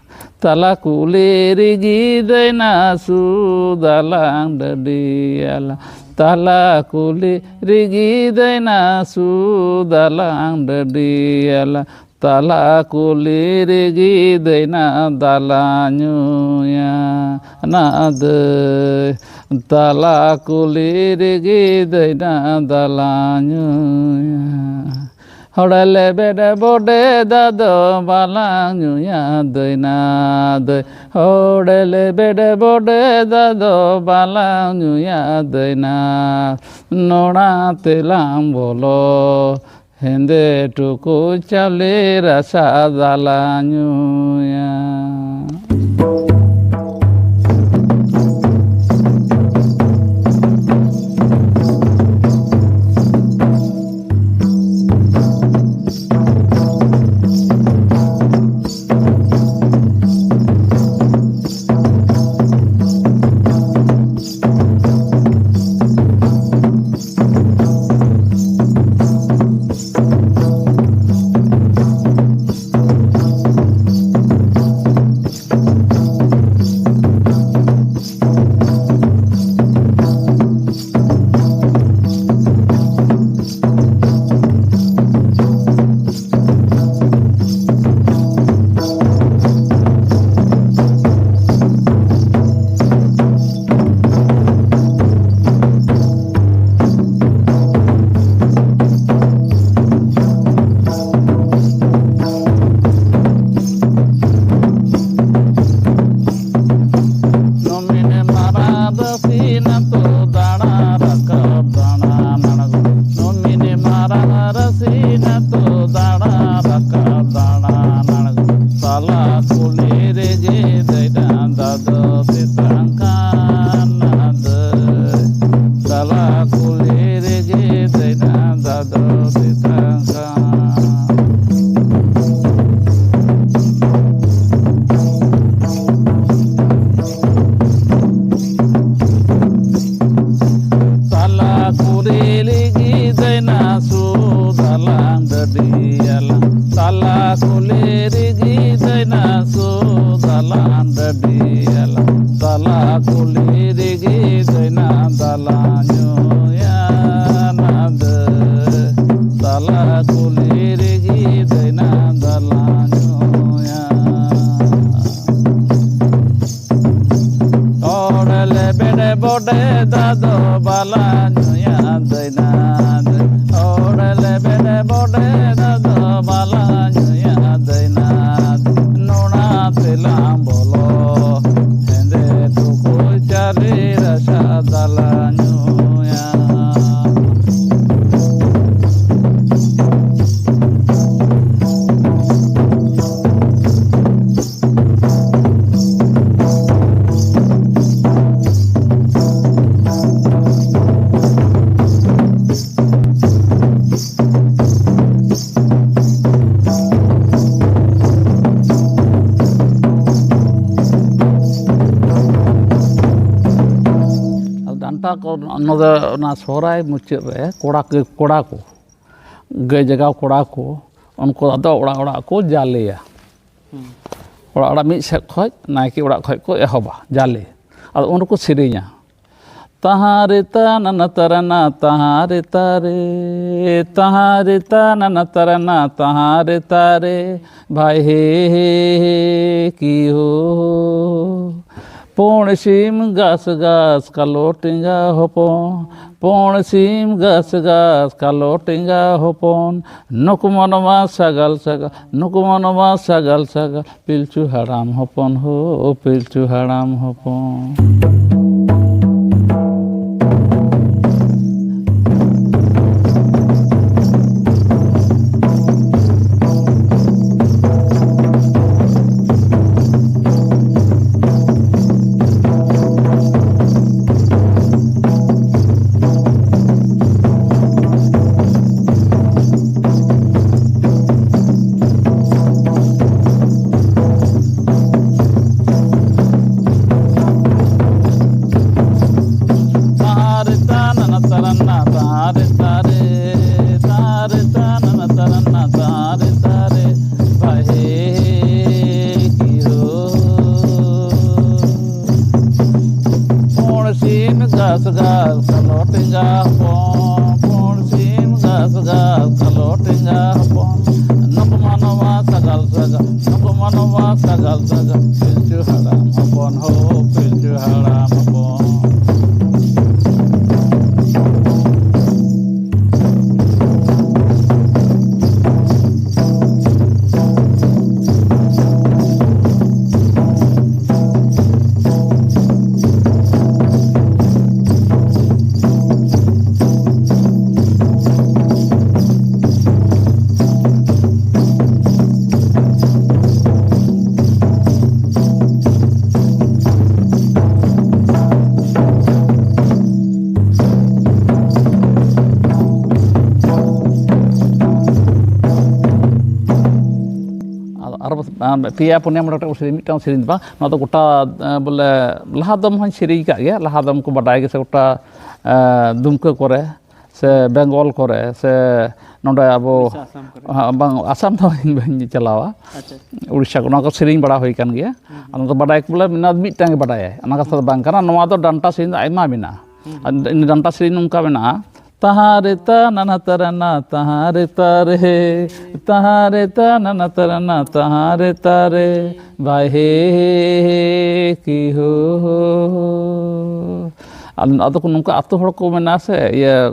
ᱛᱟᱞᱟ ᱠᱩᱞᱦᱤ ᱨᱮᱜᱮ ᱫᱟᱹᱭᱱᱟ ᱥᱩᱫᱟᱞᱟᱝ ᱰᱟᱹᱰᱤᱭᱟᱞᱟ᱾ ᱛᱟᱞᱟ ᱠᱩᱞᱦᱤ ᱨᱮᱜᱮ ᱫᱟᱹᱭᱱᱟ ᱥᱩᱫᱟᱞᱟᱝ ᱰᱟᱹᱰᱤᱭᱟᱞᱟ᱾ ᱛᱟᱞᱟ ᱠᱩᱞᱦᱤ ᱨᱮᱜᱮ ᱫᱟᱹᱭᱱᱟ ᱫᱟᱞᱟ ᱧᱩᱭᱟ ᱱᱟ ᱫᱟᱹᱭ᱾ ᱛᱟᱞᱟ ᱠᱩᱞᱦᱤ ᱨᱮᱜᱮ ᱫᱟᱹᱭᱱᱟ ᱫᱟᱞᱟ ᱧᱩᱭᱟ᱾ ᱦᱚᱲ ᱞᱮᱵᱮᱰ ᱵᱚᱰᱮ ᱫᱟᱫᱚ ᱵᱟᱞᱟᱝ ᱧᱩᱭᱟ ᱫᱟᱹᱭᱱᱟ ᱫᱟᱹᱭ᱾ ᱦᱚᱲ ᱞᱮᱵᱮᱰ ᱵᱚᱰᱮ ᱫᱟᱫᱚ ᱵᱟᱞᱟᱝ ᱧᱩᱭᱟ ᱫᱟᱹᱭᱱᱟ᱾ ᱱᱚᱲᱟ ᱛᱮᱞᱟᱝ ᱵᱚᱞᱚ ᱦᱮᱸᱫᱮ ᱴᱩᱠᱩᱡ ᱪᱟᱣᱞᱮ ᱨᱟᱥᱟ ᱫᱟᱞᱟ ᱧᱩᱭᱟ᱾ ᱨᱟᱥᱤᱱ ᱟᱛᱳ ᱫᱟᱬᱟ ᱨᱟᱠᱟᱵ ᱫᱟᱬᱟ ᱟᱬᱜᱚ, ᱱᱚᱢᱤᱱᱤ ᱢᱟᱨᱟᱝ ᱨᱟᱥᱤᱱ ᱟᱛᱳ ᱫᱟᱬᱟ ᱨᱟᱠᱟᱵ ᱫᱟᱬᱟ ᱟᱬᱜᱚ, ᱛᱟᱞᱟ ᱠᱩᱞᱦᱤ ᱨᱮᱜᱮ ᱫᱟᱹᱭᱱᱟ ᱫᱟᱫᱚ ᱥᱮᱛᱟᱜ ᱠᱟᱱᱟ ᱫᱟᱹᱭ᱾ ᱛᱟᱞᱟ ᱠᱩᱞᱦᱤ ᱨᱮᱜᱮ ᱫᱟᱹᱭᱱᱟ ᱫᱟᱫᱚ ᱥᱮᱛᱟᱜ ᱠᱟᱱᱟ᱾ ᱛᱟᱞᱟ ᱠᱩᱞᱦᱤ ᱨᱮᱜᱮ ᱫᱟᱹᱭᱱᱟ ᱥᱩᱫᱟᱞᱟᱝ ᱰᱟᱹᱰᱤᱭᱟᱞᱟᱝ᱾ ᱛᱟᱞᱟ ᱠᱩᱞᱦᱤ ᱨᱮᱜᱮ ᱫᱟᱹᱭᱱᱟ ᱥᱩᱫᱟᱞᱟᱝ ᱰᱟᱹᱰᱤᱭᱟᱞᱟᱝ᱾ ᱛᱟᱞᱟ ᱠᱩᱞᱦᱤ ᱨᱮᱜᱮ ᱫᱟᱹᱭᱱᱟ ᱫᱟᱞᱟ ᱧᱩᱭᱟ ᱱᱟᱫᱟᱹ᱾ ᱛᱟᱞᱟ ᱠᱩᱞᱦᱤ ᱨᱮᱜᱮ ᱫᱟᱹᱭᱱᱟ ᱫᱟᱞᱟ ᱧᱩᱭᱟ᱾ ᱚᱲ ᱞᱮᱵᱮᱰ ᱵᱚᱰᱮ ᱫᱟᱫᱚ ᱵᱟᱞᱟ ᱧᱩᱭᱟ ᱫᱟᱹᱭᱱᱟ᱾ ᱚᱲ ᱞᱮᱵᱮᱰ ᱵᱚᱰᱮ ᱫᱟᱫᱚ ᱵᱟᱞᱟ ᱧᱩᱭᱟ ᱫᱟᱹᱭᱱᱟ᱾ ᱱᱚᱲᱟ ᱛᱮᱞᱟᱝ ᱵᱚᱞᱚ ᱦᱮᱸᱫᱮ ᱴᱩᱠᱩᱡ ᱪᱟᱨᱮ ᱨᱟᱥᱟ ᱫᱟᱞᱟ ᱧᱩᱭᱟ᱾ ᱟᱫᱚ ᱰᱟᱱᱴᱟ ᱠᱚ, ᱚᱱᱟ ᱫᱚ, ᱚᱱᱟ ᱥᱚᱦᱨᱟᱭ ᱢᱩᱪᱟᱹᱫ ᱨᱮ ᱠᱚᱲᱟ ᱠᱚ, ᱠᱚᱲᱟ ᱠᱚ, ᱜᱟᱹᱭ ᱡᱟᱜᱟᱣ ᱠᱚᱲᱟ ᱠᱚ, ᱩᱱᱠᱩ ᱟᱫᱚ ᱚᱲᱟᱜ ᱚᱲᱟᱜ ᱠᱚ ᱡᱟᱞᱮᱭᱟ᱾ ᱚᱲᱟᱜ ᱚᱲᱟᱜ ᱢᱤᱫ ᱥᱮᱫ ᱠᱷᱚᱡ ᱱᱟᱭᱠᱮ ᱚᱲᱟᱜ ᱠᱷᱚᱡ ᱠᱚ ᱮᱦᱚᱵᱟ ᱡᱟᱞᱮ᱾ ᱟᱫᱚ ᱩᱱ ᱨᱮᱠᱚ ᱥᱮᱨᱮᱧᱟ, ᱛᱟᱦᱟᱸ ᱨᱮ ᱛᱟ ᱱᱟᱱᱟ ᱛᱟᱨᱟᱱᱟ, ᱛᱟᱦᱟᱸ ᱨᱮ ᱛᱟ ᱨᱮ, ᱛᱟᱦᱟᱸ ᱨᱮ ᱛᱟ ᱱᱟᱱᱟ ᱛᱟᱨᱟᱱᱟ, ᱛᱟᱦᱟᱸ ᱨᱮ ᱛᱟ ᱨᱮ, ᱵᱷᱟᱭ ᱦᱮ ᱦᱮ ᱦᱮ ᱠᱤ ᱦᱳ᱾ ᱯᱩᱸᱰ ᱥᱤᱢ ᱜᱟᱥ ᱜᱟᱥ ᱠᱟᱞᱚ ᱴᱮᱸᱜᱟ ᱦᱚᱯᱚᱱ, ᱯᱩᱸᱰ ᱥᱤᱢ ᱜᱟᱥ ᱜᱟᱥ ᱠᱟᱞᱚ ᱴᱮᱸᱜᱟ ᱦᱚᱯᱚᱱ, ᱱᱩᱠᱩ ᱢᱟᱱᱣᱟ ᱥᱟᱜᱟᱞ ᱥᱟᱜᱟᱞ, ᱱᱩᱠᱩ ᱢᱟᱱᱣᱟ ᱥᱟᱜᱟᱞ ᱥᱟᱜᱟᱞ, ᱯᱤᱞᱪᱩ ᱦᱟᱲᱟᱢ ᱦᱚᱯᱚᱱ ᱦᱳ, ᱯᱤᱞᱪᱩ ᱦᱟᱲᱟᱢ ᱦᱚᱯᱚᱱ᱾ ᱜᱷᱟᱥ ᱜᱷᱟᱥ ᱠᱟᱞᱚ ᱴᱮᱸᱜᱟ ᱦᱚᱯᱚᱱ, ᱯᱩᱸᱰ ᱥᱤᱢ ᱜᱷᱟᱥ ᱜᱷᱟᱥ ᱠᱟᱞᱚ ᱴᱮᱸᱜᱟ ᱦᱚᱯᱚᱱ᱾ ᱱᱩᱠᱩ ᱢᱟ ᱱᱚᱣᱟ ᱥᱟᱜᱟᱞ ᱥᱟᱜᱟᱞ, ᱱᱩᱠᱩ ᱢᱟ ᱱᱚᱣᱟ ᱥᱟᱜᱟᱞ ᱥᱟᱜᱟᱞ, ᱯᱤᱞᱪᱩ ᱦᱟᱲᱟᱢ ᱦᱚᱯᱚᱱ ᱦᱳ, ᱯᱤᱞᱪᱩ ᱦᱟᱲᱟᱢ ᱦᱚᱯᱚᱱ᱾ ᱟᱨ, ᱟᱨ ᱯᱮᱭᱟ ᱯᱩᱱᱭᱟ ᱢᱚᱬᱮ ᱜᱚᱴᱮᱡ ᱥᱮᱨᱮᱧ, ᱢᱤᱫᱴᱟᱝ ᱥᱮᱨᱮᱧ ᱫᱚ ᱵᱟᱝ, ᱱᱚᱣᱟ ᱫᱚ ᱜᱚᱴᱟ, ᱮᱸ, ᱵᱚᱞᱮ ᱞᱟᱦᱟ ᱫᱚᱢ ᱦᱚᱸᱧ ᱥᱮᱨᱮᱧ ᱟᱠᱟᱫ ᱜᱮᱭᱟ, ᱞᱟᱦᱟ ᱫᱚᱢ ᱠᱚ ᱵᱟᱰᱟᱭ ᱜᱮ ᱥᱮ ᱜᱚᱴᱟ, ᱮᱸ, ᱫᱩᱢᱠᱟᱹ ᱠᱚᱨᱮ ᱥᱮ ᱵᱮᱝᱜᱚᱞ ᱠᱚᱨᱮ ᱥᱮ ᱱᱚᱰᱮ ᱟᱵᱚ, ᱩᱲᱤᱥᱥᱟ, ᱟᱥᱟᱢ ᱠᱚᱨᱮ᱾ ᱦᱮᱸ, ᱵᱟᱝ, ᱟᱥᱟᱢ ᱫᱚ ᱤᱧ ᱵᱟᱹᱧ ᱪᱟᱞᱟᱣᱟ᱾ ᱟᱪᱪᱷᱟ, ᱟᱪᱪᱷᱟ᱾ ᱩᱲᱤᱥᱥᱟ ᱠᱚ, ᱱᱚᱣᱟ ᱠᱚ ᱥᱮᱨᱮᱧ ᱵᱟᱲᱟ ᱦᱩᱭ ᱟᱠᱟᱱ ᱜᱮᱭᱟ᱾ ᱦᱩᱸ, ᱦᱩᱸ᱾ ᱟᱫᱚ ᱵᱟᱰᱟᱭ ᱠᱚ ᱵᱚᱞᱮ ᱢᱮᱱᱟᱜᱼᱟ, ᱢᱤᱫᱴᱟᱝ ᱜᱮ ᱵᱟᱰᱟᱭᱟᱭ, ᱚᱱᱟ ᱠᱟᱛᱷᱟ ᱫᱚ ᱵᱟᱝ ᱠᱟᱱᱟ᱾ ᱱᱚᱣᱟ ᱫᱚ ᱰᱟᱱᱴᱟ ᱥᱮᱨᱮᱧ ᱫᱚ ᱟᱭᱢᱟ ᱢᱮᱱᱟᱜᱼᱟ᱾ ᱦᱩᱸ, ᱟᱨ ᱦᱩᱸ᱾ ᱰᱟᱱᱴᱟ ᱥᱮᱨᱮᱧ ᱱᱚᱝᱠᱟ ᱢᱮᱱᱟᱜᱼᱟ, ᱛᱟᱦᱟᱨᱮ ᱛᱟᱱᱟᱱᱟ ᱛᱟᱨᱟᱱᱟ, ᱛᱟᱦᱟᱨᱮ ᱛᱟᱨᱮ, ᱛᱟᱦᱟᱨᱮ ᱛᱟᱱᱟᱱᱟ ᱛᱟᱨᱟᱱᱟ, ᱛᱟᱦᱟᱨᱮ ᱛᱟᱨᱮ, ᱵᱟᱭ ᱦᱮ ᱠᱤ ᱦᱳ᱾ ᱟᱫᱚ ᱠᱚ ᱱᱚᱝᱠᱟ ᱟᱹᱛᱩ ᱦᱚᱲ ᱠᱚ ᱢᱮᱱᱟ ᱥᱮ, ᱤᱭᱟᱹ,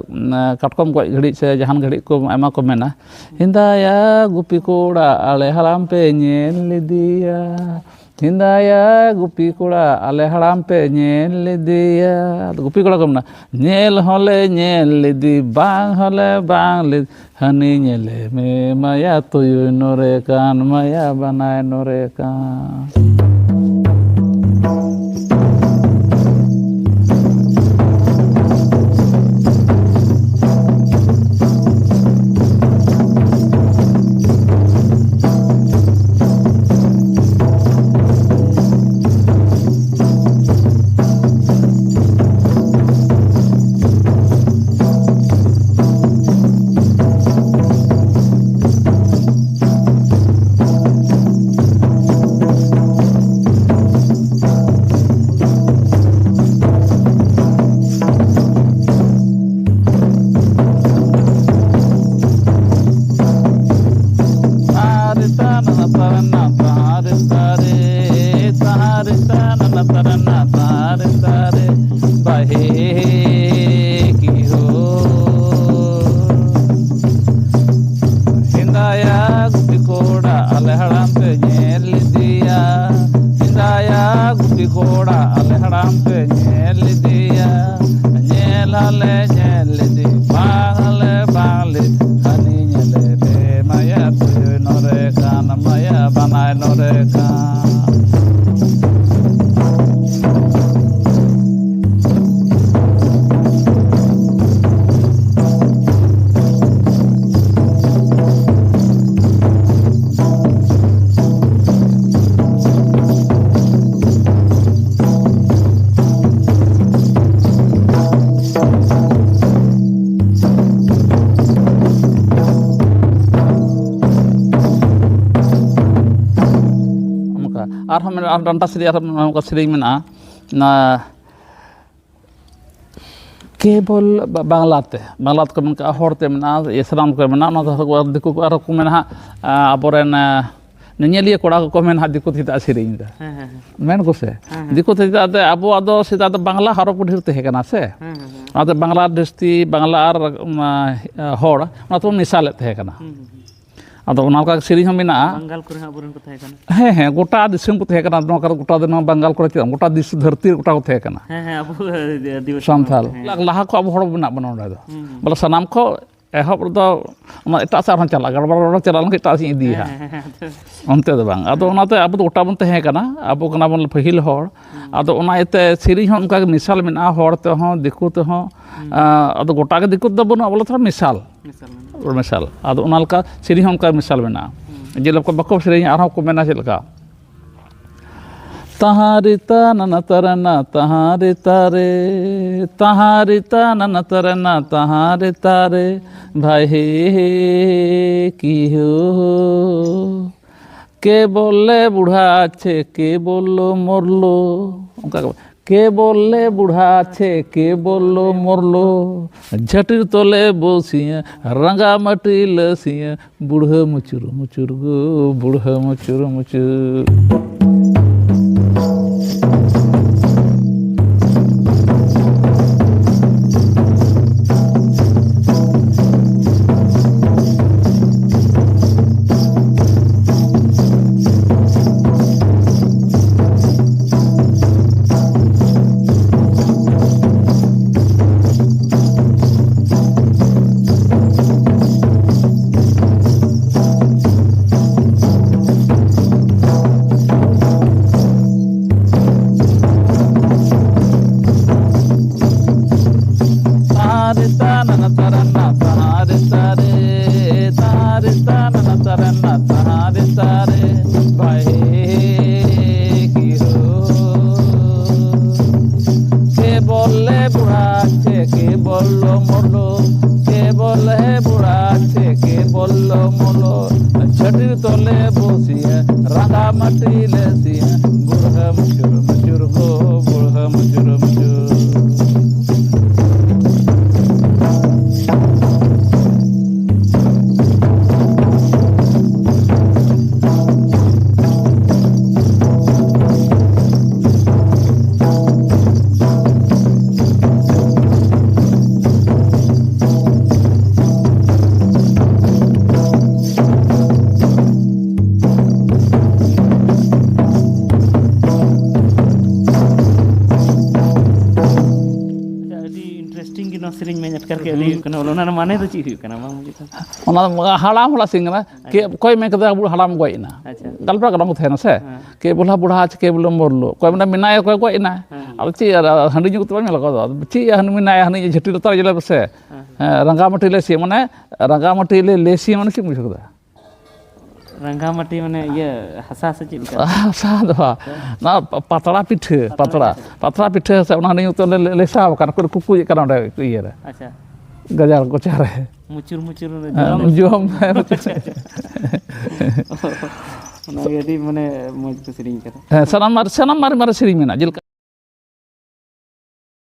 ᱠᱟᱴᱠᱚᱢ ᱜᱚᱡ ᱜᱷᱟᱹᱲᱤᱡ ᱥᱮ ᱡᱟᱦᱟᱱ ᱜᱷᱟᱹᱲᱤᱡ ᱠᱚ ᱟᱭᱢᱟ ᱠᱚ ᱢᱮᱱᱟ, "ᱦᱮᱸᱫᱟᱭᱟ ᱜᱩᱯᱤ ᱠᱚᱲᱟ, ᱟᱞᱮ ᱦᱟᱲᱟᱢ ᱯᱮ ᱧᱮᱞ ᱞᱮᱫᱮᱭᱟ, ᱦᱮᱸᱫᱟᱭᱟ ᱜᱩᱯᱤ ᱠᱚᱲᱟ, ᱟᱞᱮ ᱦᱟᱲᱟᱢ ᱯᱮ ᱧᱮᱞ ᱞᱮᱫᱮᱭᱟ?" ᱟᱫᱚ ᱜᱩᱯᱤ ᱠᱚᱲᱟ ᱠᱚ ᱢᱮᱱᱟ, "ᱧᱮᱞ ᱦᱚᱸᱞᱮ ᱧᱮᱞ ᱞᱮᱫᱮ, ᱵᱟᱝ ᱦᱚᱸᱞᱮ ᱵᱟᱝ ᱞᱮᱫᱮ, ᱦᱟᱹᱱᱤ ᱧᱮᱞᱮ ᱢᱮ ᱢᱟᱭᱟ, ᱛᱩᱭᱩᱭ ᱱᱚᱨᱮ ᱠᱟᱱ, ᱢᱟᱭᱟ ᱵᱟᱱᱟᱭ ᱱᱚᱨᱮ ᱠᱟᱱ᱾" ᱟᱨᱦᱚᱸ ᱢᱮᱱᱟᱜᱼᱟ, ᱟᱨ ᱰᱟᱱᱴᱟ ᱥᱮᱨᱮᱧ, ᱟᱨᱦᱚᱸ ᱚᱱᱠᱟ ᱥᱮᱨᱮᱧ ᱢᱮᱱᱟᱜᱼᱟ, ᱚᱱᱟ ᱠᱮᱵᱚᱞ ᱵᱟ-, ᱵᱟᱝᱞᱟ ᱛᱮ, ᱵᱟᱝᱞᱟ ᱛᱮᱠᱚ ᱢᱮᱱ ᱠᱟᱜᱼᱟ, ᱦᱚᱲ ᱛᱮ ᱢᱮᱱᱟᱜᱼᱟ, ᱤᱥᱞᱟᱢ ᱠᱚ ᱢᱮᱱᱟᱜᱼᱟ, ᱚᱱᱟ ᱫᱚ ᱫᱤᱠᱩ ᱠᱚ ᱟᱨᱦᱚᱸ ᱠᱚ ᱢᱮᱱᱟ ᱦᱟᱸᱜ, ᱟᱵᱚᱨᱮᱱ ᱧᱮᱧᱮᱞᱤᱭᱟᱹ ᱠᱚᱲᱟ ᱠᱚᱠᱚ ᱢᱮᱱᱟ ᱦᱟᱸᱜ, ᱫᱤᱠᱩ ᱛᱮ ᱪᱮᱫᱟᱜ ᱮ ᱥᱮᱨᱮᱧ ᱮᱫᱟ? ᱦᱮᱸ, ᱦᱮᱸ, ᱦᱮᱸ᱾ ᱢᱮᱱ ᱠᱚ ᱥᱮ? ᱦᱮᱸ, ᱦᱮᱸ᱾ ᱫᱤᱠᱩ ᱛᱮ ᱪᱮᱫᱟᱜ ᱮᱱᱛᱮᱫ ᱟᱵᱚᱣᱟᱜ ᱫᱚ ᱥᱮᱫᱟᱭ ᱫᱚ ᱵᱟᱝᱞᱟ ᱦᱚᱨᱚᱯ ᱠᱚ ᱰᱷᱮᱨ ᱛᱟᱦᱮᱸ ᱠᱟᱱᱟ ᱥᱮ? ᱦᱮᱸ, ᱦᱮᱸ, ᱦᱮᱸ᱾ ᱚᱱᱟᱛᱮ ᱵᱟᱝᱞᱟ ᱫᱷᱟᱹᱨᱛᱤ, ᱵᱟᱝᱞᱟ ᱟᱨ, ᱚᱱᱟ, ᱦᱚᱲ, ᱚᱱᱟ ᱛᱮᱵᱚᱱ ᱢᱮᱥᱟᱞᱮᱫ ᱛᱟᱦᱮᱸ ᱠᱟᱱᱟ᱾ ᱦᱩᱸ, ᱦᱩᱸ, ᱦᱩᱸ᱾ ᱟᱫᱚ ᱚᱱᱟ ᱞᱮᱠᱟ ᱥᱮᱨᱮᱧ ᱦᱚᱸ ᱢᱮᱱᱟᱜᱼᱟ᱾ ᱵᱟᱝᱜᱟᱞ ᱠᱚᱨᱮ ᱦᱚᱸ ᱟᱵᱚᱨᱮᱱ ᱠᱚ ᱛᱟᱦᱮᱸ ᱠᱟᱱᱟ᱾ ᱦᱮᱸ, ᱦᱮᱸ, ᱜᱚᱴᱟ ᱫᱤᱥᱚᱢ ᱠᱚ ᱛᱟᱦᱮᱸ ᱠᱟᱱᱟ᱾ ᱱᱚᱣᱟ ᱠᱚᱨᱮ ᱜᱚᱴᱟ ᱫᱚ, ᱱᱚᱣᱟ ᱵᱟᱝᱜᱟᱞ ᱠᱚᱨᱮ ᱪᱮᱫ, ᱜᱚᱴᱟ ᱫᱤᱥᱚᱢ ᱫᱷᱟᱹᱨᱛᱤ ᱨᱮ ᱜᱚᱴᱟ ᱠᱚ ᱛᱟᱦᱮᱸ ᱠᱟᱱᱟ᱾ ᱦᱮᱸ, ᱦᱮᱸ, ᱟᱵᱚ ᱟᱹᱫᱤᱵᱟᱹᱥᱤ ᱥᱟᱱᱛᱟᱲ᱾ ᱦᱮᱸ᱾ ᱞᱟᱦᱟ ᱠᱷᱚᱱ ᱟᱵᱚ ᱦᱚᱲ ᱢᱮᱱᱟᱜ ᱵᱚᱱᱟ ᱱᱚᱸᱰᱮ ᱫᱚ᱾ ᱦᱩᱸ, ᱦᱩᱸ᱾ ᱵᱚᱞᱮ ᱥᱟᱱᱟᱢ ᱠᱷᱚᱱ ᱮᱦᱚᱵ ᱨᱮᱫᱚ ᱚᱱᱟ ᱮᱴᱟᱜ ᱥᱮᱫ ᱟᱨᱦᱚᱸ ᱪᱟᱞᱟᱜ, ᱜᱟᱲᱵᱟᱲ ᱜᱟᱲᱵᱟᱲ ᱪᱟᱞᱟᱣ ᱞᱮᱱᱠᱷᱟᱱ ᱮᱴᱟᱜ ᱥᱮᱫ ᱤᱧ ᱤᱫᱤᱭᱟ ᱦᱮᱸ, ᱦᱟᱸᱜ᱾ ᱦᱮᱸ, ᱦᱮᱸ, ᱦᱮᱸ᱾ ᱚᱱᱛᱮ ᱫᱚ ᱵᱟᱝ᱾ ᱟᱫᱚ ᱦᱮᱸ᱾ ᱚᱱᱟᱛᱮ ᱟᱵᱚ ᱫᱚ ᱜᱚᱴᱟ ᱵᱚᱱ ᱛᱟᱦᱮᱸ ᱠᱟᱱᱟ, ᱟᱵᱚ ᱠᱟᱱᱟ ᱵᱚᱱ ᱯᱟᱹᱦᱤᱞ ᱦᱚᱲ᱾ ᱦᱩᱸ᱾ ᱟᱫᱚ ᱚᱱᱟ ᱤᱭᱟᱹᱛᱮ ᱥᱮᱨᱮᱧ ᱦᱚᱸ ᱚᱱᱠᱟ ᱜᱮ ᱢᱮᱥᱟᱞ ᱢᱮᱱᱟᱜᱼᱟ, ᱦᱚᱲ ᱛᱮᱦᱚᱸ, ᱫᱤᱠᱩ ᱛᱮᱦᱚᱸ᱾ ᱦᱩᱸ᱾ ᱟᱸ, ᱟᱫᱚ ᱜᱚᱴᱟ ᱜᱮ ᱫᱤᱠᱩ ᱛᱮᱫᱚ ᱵᱟᱹᱱᱩᱜᱼᱟ, ᱵᱚᱞᱮ ᱛᱷᱚᱲᱟ ᱢᱮᱥᱟᱞ᱾ ᱢᱮᱥᱟᱞ ᱢᱮᱱᱟᱜᱼᱟ᱾ ᱢᱮᱥᱟᱞ᱾ ᱟᱫᱚ ᱚᱱᱟ ᱞᱮᱠᱟ ᱥᱮᱨᱮᱧ ᱦᱚᱸ ᱚᱱᱠᱟ ᱢᱮᱥᱟᱞ ᱢᱮᱱᱟᱜᱼᱟ᱾ ᱦᱩᱸ᱾ ᱡᱮᱞᱮᱠᱟ ᱵᱟᱠᱚ ᱥᱮᱨᱮᱧᱟ, ᱟᱨᱦᱚᱸ ᱠᱚ ᱢᱮᱱᱟ ᱪᱮᱫ ᱞᱮᱠᱟ? ᱛᱟᱦᱟᱸ ᱨᱮ ᱛᱟ ᱱᱟ ᱱᱟ ᱛᱟ ᱨᱮ ᱱᱟ, ᱛᱟᱦᱟᱸ ᱨᱮ ᱛᱟ ᱨᱮ, ᱛᱟᱦᱟᱸ ᱨᱮ ᱛᱟ ᱱᱟ ᱱᱟ ᱛᱟ ᱨᱮ ᱱᱟ, ᱛᱟᱦᱟᱸ ᱨᱮ ᱛᱟ ᱨᱮ, ᱵᱷᱟᱭ ᱦᱮ ᱦᱮ ᱠᱤ ᱦᱳ, ᱠᱮ ᱵᱚᱞᱞᱮ ᱵᱩᱲᱦᱟ ᱟᱪᱷᱮ, ᱠᱮ ᱵᱚᱞᱞᱚ ᱢᱚᱨᱞᱚ, ᱚᱱᱠᱟ ᱜᱮ, ᱠᱮ ᱵᱚᱞᱞᱮ ᱵᱩᱲᱦᱟ ᱟᱪᱷᱮ, ᱠᱮ ᱵᱚᱞᱞᱚ ᱢᱚᱨᱞᱚ, ᱡᱷᱟᱹᱴᱤᱨ ᱛᱚᱞᱮ ᱵᱚᱥᱤᱭᱟᱹ, ᱨᱟᱸᱜᱟ ᱢᱟᱹᱴᱤ ᱞᱟᱹᱥᱤᱭᱟᱹ, ᱵᱩᱲᱦᱟᱹ ᱢᱩᱪᱩᱨ ᱢᱩᱪᱩᱨ ᱜᱳ, ᱵᱩᱲᱦᱟᱹ ᱢᱩᱪᱩᱨ ᱢᱩᱪᱩᱨ᱾ ᱛᱟᱨᱮ ᱛᱟᱱᱟ ᱛᱟᱨᱟᱱᱟ ᱛᱟᱨᱮ ᱛᱟᱨᱮ, ᱛᱟᱨᱮ ᱛᱟᱱᱟ ᱛᱟᱨᱟᱱᱟ ᱛᱟᱨᱮ ᱛᱟᱨᱮ, ᱵᱷᱟᱭ ᱠᱤ ᱦᱳ, ᱠᱮ ᱵᱚᱞᱞᱮ ᱵᱩᱲᱦᱟ ᱟᱪᱷᱮ, ᱠᱮ ᱵᱚᱞᱞᱚ ᱢᱚᱨᱞᱚ, ᱠᱮ ᱵᱚᱞ ᱞᱮ ᱵᱩᱲᱟ ᱪᱮ ᱠᱮ ᱵᱚᱞᱞᱚ ᱢᱚᱞᱚ, ᱪᱷᱟᱹᱴᱤᱨ ᱛᱚᱞᱮ ᱵᱚᱥᱤᱭᱟ, ᱨᱟᱸᱜᱟ ᱢᱟᱹᱴᱤ ᱞᱮ ᱥᱤᱭᱟ, ᱵᱩᱲᱦᱟᱹ ᱢᱩᱪᱩᱨ ᱢᱩᱪᱩᱨ ᱜᱚ, ᱵᱩᱲᱦᱟᱹ ᱢᱩᱪᱩᱨ ᱢᱩᱪᱩᱨ᱾ ᱟᱪᱪᱷᱟ, ᱟᱹᱰᱤ interesting ᱜᱮ ᱱᱚᱣᱟ ᱥᱮᱨᱮᱧ ᱢᱟᱧ ᱟᱴᱠᱟᱨ ᱠᱮᱫ, ᱟᱹᱰᱤ ᱦᱩᱭᱩᱜ ᱠᱟᱱᱟ ᱵᱚᱞᱮ, ᱚᱱᱟ ᱨᱮᱱᱟᱜ ᱢᱟᱱᱮ ᱫᱚ ᱪᱮᱫ ᱦᱩᱭᱩᱜ ᱠᱟᱱᱟ? ᱵᱟᱝ ᱵᱩᱡᱷᱟᱹᱜ ᱠᱟᱱᱟ᱾ ᱚᱱᱟ ᱫᱚ ᱦᱟᱲᱟᱢ ᱦᱚᱲᱟᱜ ᱥᱮᱨᱮᱧ ᱠᱟᱱᱟ᱾ ᱠᱮ-, ᱚᱠᱚᱭ ᱢᱮᱱ ᱠᱮᱫᱟ ᱟᱵᱚ ᱦᱟᱲᱟᱢ ᱜᱚᱡ ᱮᱱᱟ? ᱟᱪᱪᱷᱟ᱾ ᱜᱟᱞᱢᱟᱨᱟᱣ ᱠᱟᱱᱟ ᱵᱚ ᱛᱟᱦᱮᱱᱟ ᱥᱮ? ᱦᱮᱸ᱾ ᱠᱮ ᱵᱚᱞᱦᱟ ᱵᱩᱲᱦᱟ ᱪᱮ ᱠᱮ ᱵᱚᱞᱮ ᱢᱚᱨᱞᱳ᱾ ᱚᱠᱚᱭ ᱢᱮᱱᱟ ᱢᱮᱱᱟᱭᱟ, ᱚᱠᱚᱭ ᱜᱚᱡ ᱮᱱᱟ? ᱦᱮᱸ᱾ ᱟᱫᱚ ᱪᱮᱫ ᱟᱨ ᱦᱟᱺᱰᱤ ᱧᱩ ᱠᱟᱛᱮ ᱵᱟᱝ ᱧᱮᱞ ᱠᱚᱣᱟ? ᱟᱫᱚ ᱪᱮᱫ ᱦᱟᱺᱰᱤ ᱢᱮᱱᱟᱭᱟ, ᱦᱟᱺᱰᱤ ᱡᱷᱟᱹᱴᱤ ᱞᱟᱛᱟᱨ ᱨᱮ ᱡᱮᱞᱟ ᱯᱮᱥᱮ? ᱦᱮᱸ᱾ ᱦᱮᱸ, ᱨᱟᱸᱜᱟ ᱢᱟᱹᱴᱤ ᱞᱮ ᱥᱤ, ᱢᱟᱱᱮ ᱨᱟᱸᱜᱟ ᱢᱟᱹᱴᱤ ᱞᱮ, ᱞᱮ ᱥᱤ ᱢᱟᱱᱮ ᱪᱮᱫ ᱮᱢ ᱵᱩᱡᱷᱟᱹᱣ ᱠᱮᱫᱟ? ᱨᱟᱸᱜᱟ ᱢᱟᱹᱴᱤ ᱢᱟᱱᱮ ᱤᱭᱟᱹ ᱦᱟᱥᱟ ᱥᱮ ᱪᱮᱫ ᱞᱮᱠᱟ? ᱦᱟᱥᱟ ᱫᱚ ᱵᱟᱝ᱾ ᱱᱚᱣᱟ ᱯᱟ-, ᱯᱟᱛᱲᱟ ᱯᱤᱴᱷᱟᱹ, ᱯᱟᱛᱲᱟ ᱯᱟᱛᱲᱟ᱾ ᱯᱤᱴᱷᱟᱹ᱾ ᱯᱟᱛᱲᱟ ᱯᱤᱴᱷᱟᱹ ᱥᱮ ᱚᱱᱟ ᱦᱟᱺᱰᱤ ᱧᱩ ᱠᱟᱛᱮ ᱞᱮ, ᱞᱮ, ᱞᱮᱥᱟᱣ ᱟᱠᱟᱱᱟ, ᱠᱩᱠᱩᱡ ᱮᱫ ᱠᱟᱱᱟ ᱚᱸᱰᱮ ᱤᱭᱟᱹ ᱨᱮ᱾ ᱟᱪᱪᱷᱟ᱾ ᱜᱟᱡᱟᱲ ᱠᱚᱪᱟ ᱨᱮ᱾ ᱢᱩᱪᱩᱨ ᱢᱩᱪᱩᱨ ᱚᱱᱮ ᱦᱮᱸ, ᱡᱚᱢ᱾ ᱡᱚᱢ᱾ ᱟᱪᱪᱷᱟ, ᱟᱪᱪᱷᱟ᱾ ᱚᱱᱟ ᱜᱮ ᱟᱹᱰᱤ ᱢᱟᱱᱮ ᱢᱚᱡᱽ ᱠᱚ ᱥᱮᱨᱮᱧ ᱠᱟᱫᱟ᱾ ᱦᱮᱸ, ᱥᱟᱱᱟᱢ ᱢᱟᱨᱮ, ᱥᱟᱱᱟᱢ ᱢᱟᱨᱮ, ᱢᱟᱨᱮ ᱥᱮᱨᱮᱧ ᱢᱮᱱᱟᱜᱼᱟ, ᱡᱮᱞᱮᱠᱟ